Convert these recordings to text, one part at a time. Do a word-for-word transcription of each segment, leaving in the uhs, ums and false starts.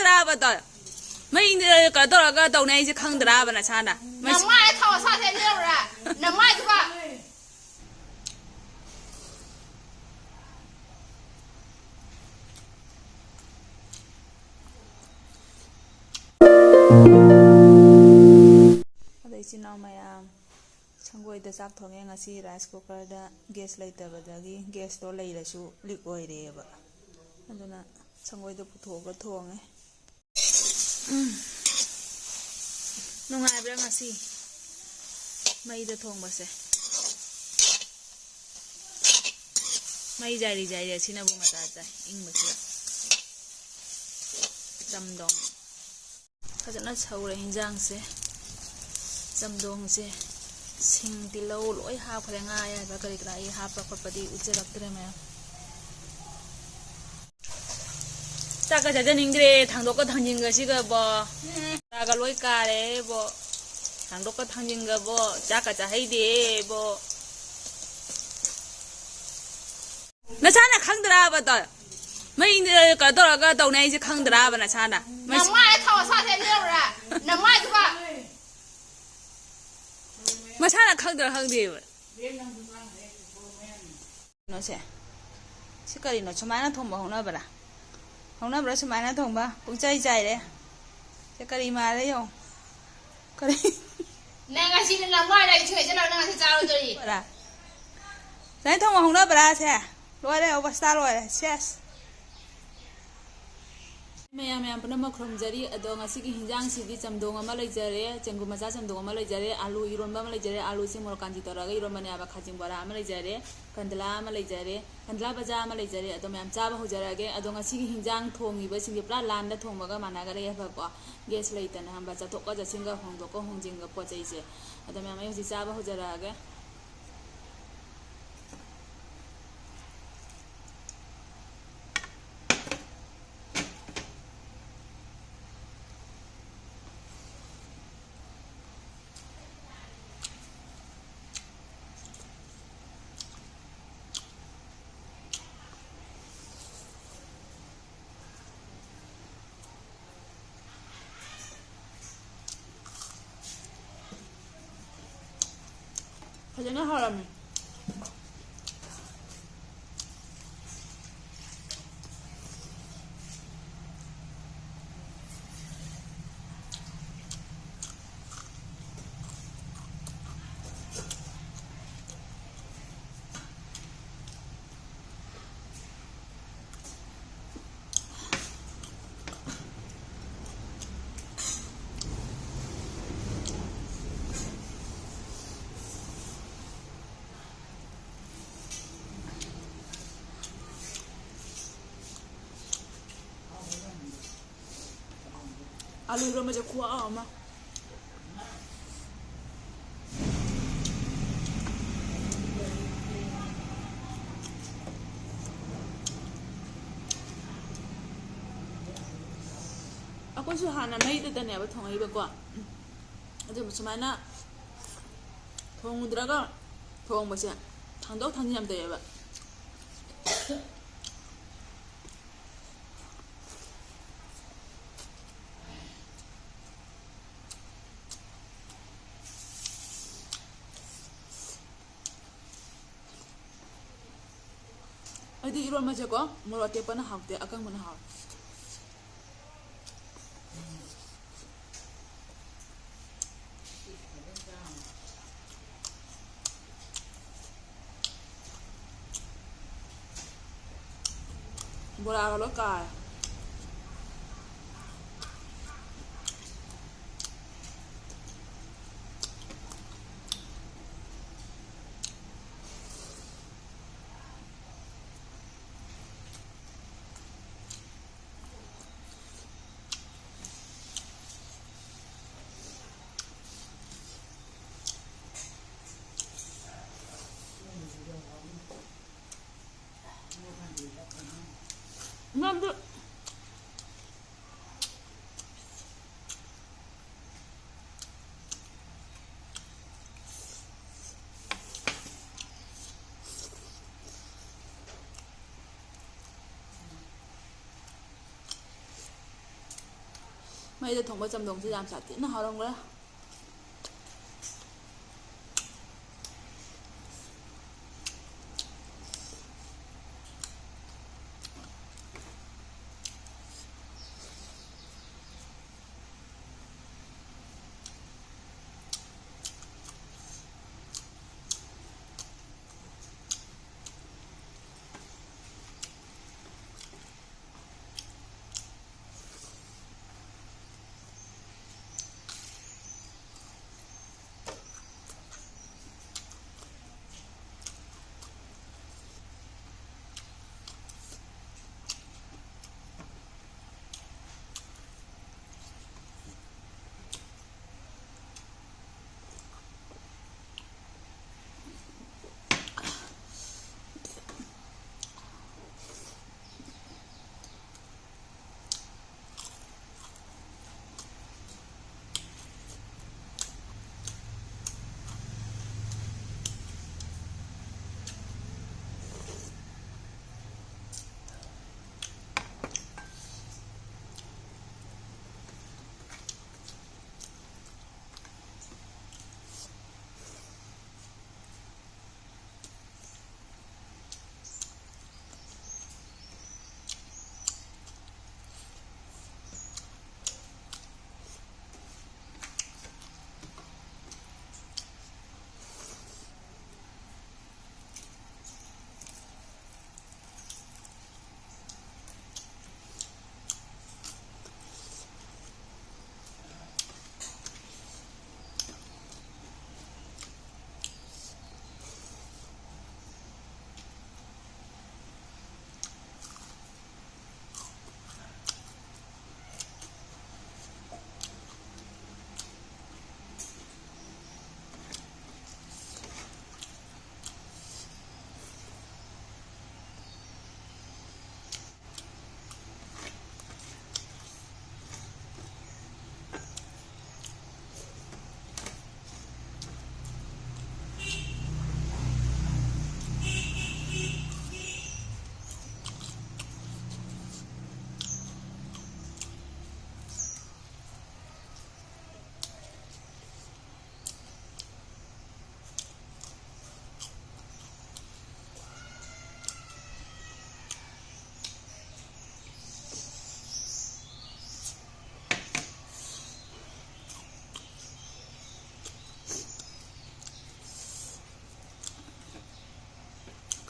ꯇꯥꯕꯗꯣ, ꯃꯩ ꯀꯩꯅꯣ ꯇꯧꯔꯒ ꯇꯧꯅꯤ ꯑꯩꯁꯦ ꯈꯪꯗ꯭ꯔꯥꯕ ꯅꯁꯥꯅ? ꯃꯩ ꯅꯃꯥꯏ ꯊꯥꯎ ꯑꯁꯥꯗꯦ ꯂꯩꯔꯨꯔꯦ꯫ ꯅꯃꯥꯏꯗꯨꯒ꯫ ꯑꯗ ꯏꯆꯤꯟ ꯏꯅꯥꯎ ꯃꯌꯥꯝ, ꯁꯪꯒꯣꯏꯗ ꯆꯥꯛ ꯊꯣꯡꯉꯦ ꯉꯁꯤ꯫ ꯔꯥꯏꯁ ꯀꯨꯀꯔꯗ ꯒ꯭ꯌꯥꯁ ꯂꯩꯇꯕꯗꯒꯤ ꯒ꯭ꯌꯥꯁꯇꯣ ꯂꯩꯔꯁꯨ ꯂꯤꯛ ꯑꯣꯏꯔꯦꯕ꯫ ꯑꯗꯨꯅ ꯁꯪꯒꯣꯏꯗ ꯄꯨꯊꯣꯛꯑꯒ ꯊꯣꯡꯉꯦ꯫ ꯎꯝ꯫ ꯅꯨꯡꯉꯥꯏꯕ꯭ꯔꯥ ꯉꯁꯤ ꯃꯩꯗ ꯊꯣꯡꯕꯁꯦ? ꯃꯩ ꯖꯥꯏꯔꯤ ꯖꯥꯏꯔꯤ ꯑꯁꯤꯅꯕꯨ ꯃꯇꯥ ꯆꯥꯏ, ꯏꯪꯕꯁꯤꯗ꯫ ꯆꯝꯗꯣꯡ ꯐꯖꯅ ꯁꯧꯔꯦ ꯍꯤꯟꯖꯥꯡꯁꯦ꯫ ꯆꯝꯗꯣꯡꯁꯦ ꯁꯤꯡ ꯇꯤꯜꯍꯧ ꯂꯣꯏ ꯍꯥꯞꯈ꯭ꯔꯦ꯫ ꯉꯥ ꯑꯌꯥꯏꯕ ꯀꯔꯤ ꯀꯔꯥ ꯑꯩ ꯍꯥꯞꯄ ꯈꯣꯠꯄꯗꯤ ꯎꯠꯆꯔꯛꯇ꯭ꯔꯦ ꯃꯌꯥꯝ꯫ ꯆꯥꯛꯀ ꯆꯥꯖꯅꯤꯡꯗ꯭ꯔꯦ, ꯊꯥꯡꯗꯣꯛꯀ ꯊꯥꯡꯖꯤꯟꯒꯁꯤꯒꯕꯣ꯫ ꯆꯥꯒ ꯂꯣꯏ ꯀꯥꯔꯦꯕꯣ꯫ ꯊꯥꯡꯗꯣꯛꯀ ꯊꯥꯡꯖꯤꯟꯒꯕꯣ꯫ ꯆꯥꯛꯀ ꯆꯥꯍꯩꯗꯦꯕꯣ꯫ ꯅꯁꯥꯅ ꯈꯪꯗ꯭ꯔꯕꯗꯣ? ꯃꯩ ꯀꯩꯅꯣ ꯇꯧꯔꯒ ꯇꯧꯅꯤ ꯑꯩꯁꯦ ꯈꯪꯗ꯭ꯔꯕ ꯅꯁꯥꯅ? ꯃꯩ ꯅꯃꯥꯏ ꯊꯥꯎ ꯑꯁꯥꯗꯦ ꯂꯩꯔꯨꯔꯦ꯫ ꯅꯃꯥꯏꯗꯨꯒ꯫ ꯃꯁꯥꯅ ꯈꯪꯗ꯭ꯔꯥ ꯈꯪꯗꯦꯕ꯫ ꯀꯩꯅꯣꯁꯦ꯫ ꯁꯤ ꯀꯔꯤꯅꯣ? ꯁꯨꯃꯥꯏꯅ ꯊꯣꯡꯕ ꯍꯧꯅꯕ꯭ꯔꯥ? ꯍꯧꯅꯕ꯭ꯔꯥ ꯁꯨꯃꯥꯏꯅ ꯊꯣꯡꯕ? ꯄꯨꯡꯆꯥꯏ ꯆꯥꯏꯔꯦ꯫ ꯁꯦ ꯀꯔꯤ ꯃꯥꯜꯂꯦ ꯌꯦꯡꯉꯣ꯫ ꯀꯔꯤ? ꯅꯪ ꯉꯁꯤ ꯅꯪ ꯃꯣꯏ ꯂꯩ ꯁꯨꯏ ꯆꯠꯂꯣ, ꯅꯪ ꯉꯁꯤ ꯆꯥꯔꯣꯏꯗꯣꯔꯤ꯫ ꯕꯔꯥ? ꯁꯨꯃꯥꯏꯅ ꯊꯣꯡꯕ ꯍꯧꯅꯕ꯭ꯔꯥ ꯁꯦ? ꯂꯣꯏꯔꯦ, ꯑꯣꯕꯁꯇꯥ ꯂꯣꯏꯔꯦ꯫ ꯁꯦꯁ꯫ ꯃꯌꯥꯝ, ꯃꯌꯥꯝ ꯄꯨꯝꯅꯃꯛ ꯈꯨꯔꯨꯝꯖꯔꯤ꯫ ꯑꯗꯣ ꯉꯁꯤꯒꯤ ꯍꯤꯟꯖꯥꯡꯁꯤꯗꯤ ꯆꯝꯊꯣꯡ ꯑꯃ ꯂꯩꯖꯔꯦ, ꯆꯦꯡꯒꯨꯝ ꯃꯆꯥ ꯆꯝꯊꯣꯡ ꯑꯃ ꯂꯩꯖꯔꯦ, ꯑꯥꯂꯨ ꯏꯔꯣꯟꯕ ꯑꯃ ꯂꯩꯖꯔꯦ, ꯑꯥꯂꯨꯁꯤ ꯃꯣꯔꯣꯛ ꯀꯥꯟꯆꯤ ꯇꯧꯔꯒ ꯏꯔꯣꯟꯕꯅꯦꯕ, ꯈꯥꯖꯤꯡ ꯕꯣꯔꯥ ꯑꯃ ꯂꯩꯖꯔꯦ, ꯀꯟꯗꯂꯥ ꯑꯃ ꯂꯩꯖꯔꯦ, ꯀꯟꯗꯂꯥ ꯕꯖꯥ ꯑꯃ ꯂꯩꯖꯔꯦ꯫ ꯑꯗꯣ ꯃꯌꯥꯝ ꯆꯥꯕ ꯍꯧꯖꯔꯛꯑꯒꯦ꯫ ꯑꯗꯣ ꯉꯁꯤꯒꯤ ꯍꯤꯟꯖꯥꯡ ꯊꯣꯡꯉꯤꯕꯁꯤꯡꯁꯦ ꯄꯨꯔꯥ ꯂꯥꯟꯗ ꯊꯣꯡꯕꯒ ꯃꯥꯟꯅꯈꯔꯦ ꯍꯥꯏꯕꯀꯣ꯫ ꯒ꯭ꯌꯥꯁ ꯂꯩꯇꯅ ꯍꯥꯏꯕ, ꯆꯠꯊꯣꯛꯀ ꯆꯠꯁꯤꯟꯒ ꯍꯣꯡꯗꯣꯛꯀ ꯍꯣꯡꯖꯤꯟꯒ ꯄꯣꯠ ꯆꯩꯁꯦ꯫ ꯑꯗꯣ ꯃꯌꯥꯝ ꯑꯩ ꯍꯧꯖꯤꯛ ꯆꯥꯕ ꯍꯧꯖꯔꯛꯑꯒꯦ꯫ ꯐꯖꯅ ꯍꯥꯎꯔꯝꯃꯦ꯫ ꯑꯥꯂꯨ ꯏꯔꯣꯟꯕꯁꯦ ꯈꯨꯍꯥꯎ ꯑꯃ꯫ ꯑꯩꯈꯣꯏꯁꯨ ꯍꯥꯟꯅ ꯃꯩꯗꯇꯅꯦꯕ ꯊꯣꯡꯉꯛꯏꯕꯀꯣ꯫ ꯑꯗꯨ ꯁꯨꯃꯥꯏꯅ ꯊꯣꯡꯗ꯭ꯔꯒ ꯊꯣꯡꯕꯁꯦ ꯊꯥꯡꯗꯣꯛ ꯊꯥꯡꯖꯤꯟ ꯌꯥꯝ ꯇꯧꯋꯦꯕ꯫ ꯑꯩꯗꯤ ꯏꯔꯣꯟꯕꯁꯦꯀꯣ, ꯃꯣꯔꯣꯛ ꯑꯇꯦꯛꯄꯅ ꯍꯥꯎꯇꯦ, ꯑꯀꯪꯕꯅ ꯍꯥꯎꯋꯦ꯫ ꯕꯣꯔꯥꯒ ꯂꯣꯏ ꯀꯥꯔꯦ꯫ ꯅꯪꯗꯤ ꯃꯩꯗ ꯊꯣꯡꯕ ꯆꯝꯊꯣꯡꯁꯦ ꯌꯥꯝ ꯁꯥꯊꯤꯅ ꯍꯥꯎꯔꯝꯈ꯭ꯔꯦ꯫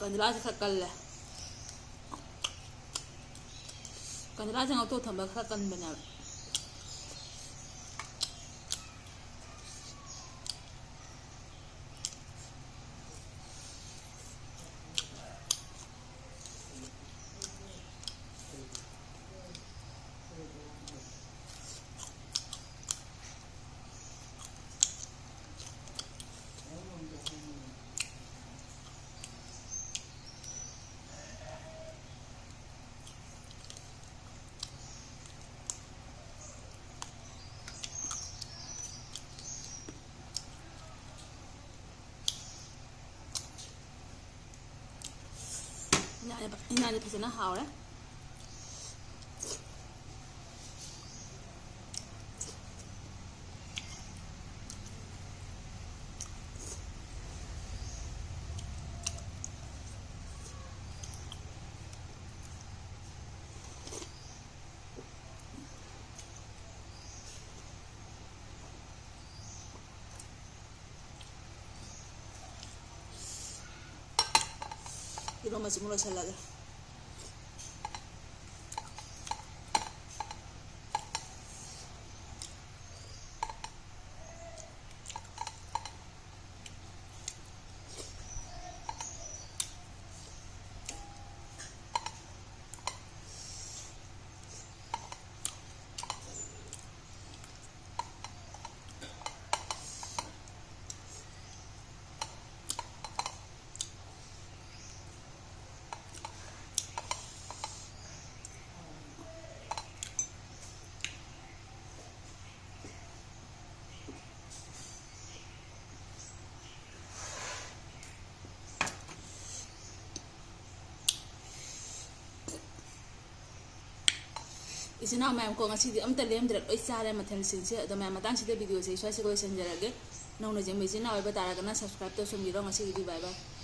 ꯀꯟꯗꯂꯥꯁꯦ ꯈꯔ ꯀꯜꯂꯦ꯫ ꯀꯟꯗꯂꯥꯁꯦ ꯉꯧꯊꯣꯛ ꯊꯝꯕ ꯈꯔ ꯀꯟꯕꯅꯦꯕ꯫ ꯏꯟꯖꯥꯡꯁꯦ ꯐꯖꯅ ꯍꯥꯎꯔꯦ꯫ ꯏꯔꯣꯝꯕꯁꯤꯃꯨꯛ ꯂꯣꯏꯁꯤꯜꯂꯒꯦ꯫ ꯏꯆꯤꯟ ꯏꯅꯥꯎ ꯃꯌꯥꯝ ꯀꯣ, ꯉꯁꯤꯗꯤ ꯑꯝꯇ ꯂꯦꯝꯗ꯭ꯔꯦ, ꯂꯣꯏ ꯆꯥꯔꯦ ꯃꯊꯦꯜꯁꯤꯡꯁꯦ꯫ ꯑꯗꯣ ꯃꯌꯥꯝ, ꯃꯇꯥꯡꯁꯤꯗ video ꯁꯦ ꯁ꯭ꯋꯥꯏꯁꯤꯒ ꯂꯣꯏꯁꯤꯟꯖꯔꯒꯦ꯫ ꯅꯧꯅ ꯌꯦꯡꯕ ꯏꯆꯤꯟ ꯏꯅꯥꯎ ꯑꯣꯏꯕ ꯇꯥꯔꯒꯅ subscribe ꯇꯧꯁꯟꯕꯤꯔꯣ꯫ ꯉꯁꯤꯒꯤꯗꯤ bye bye꯫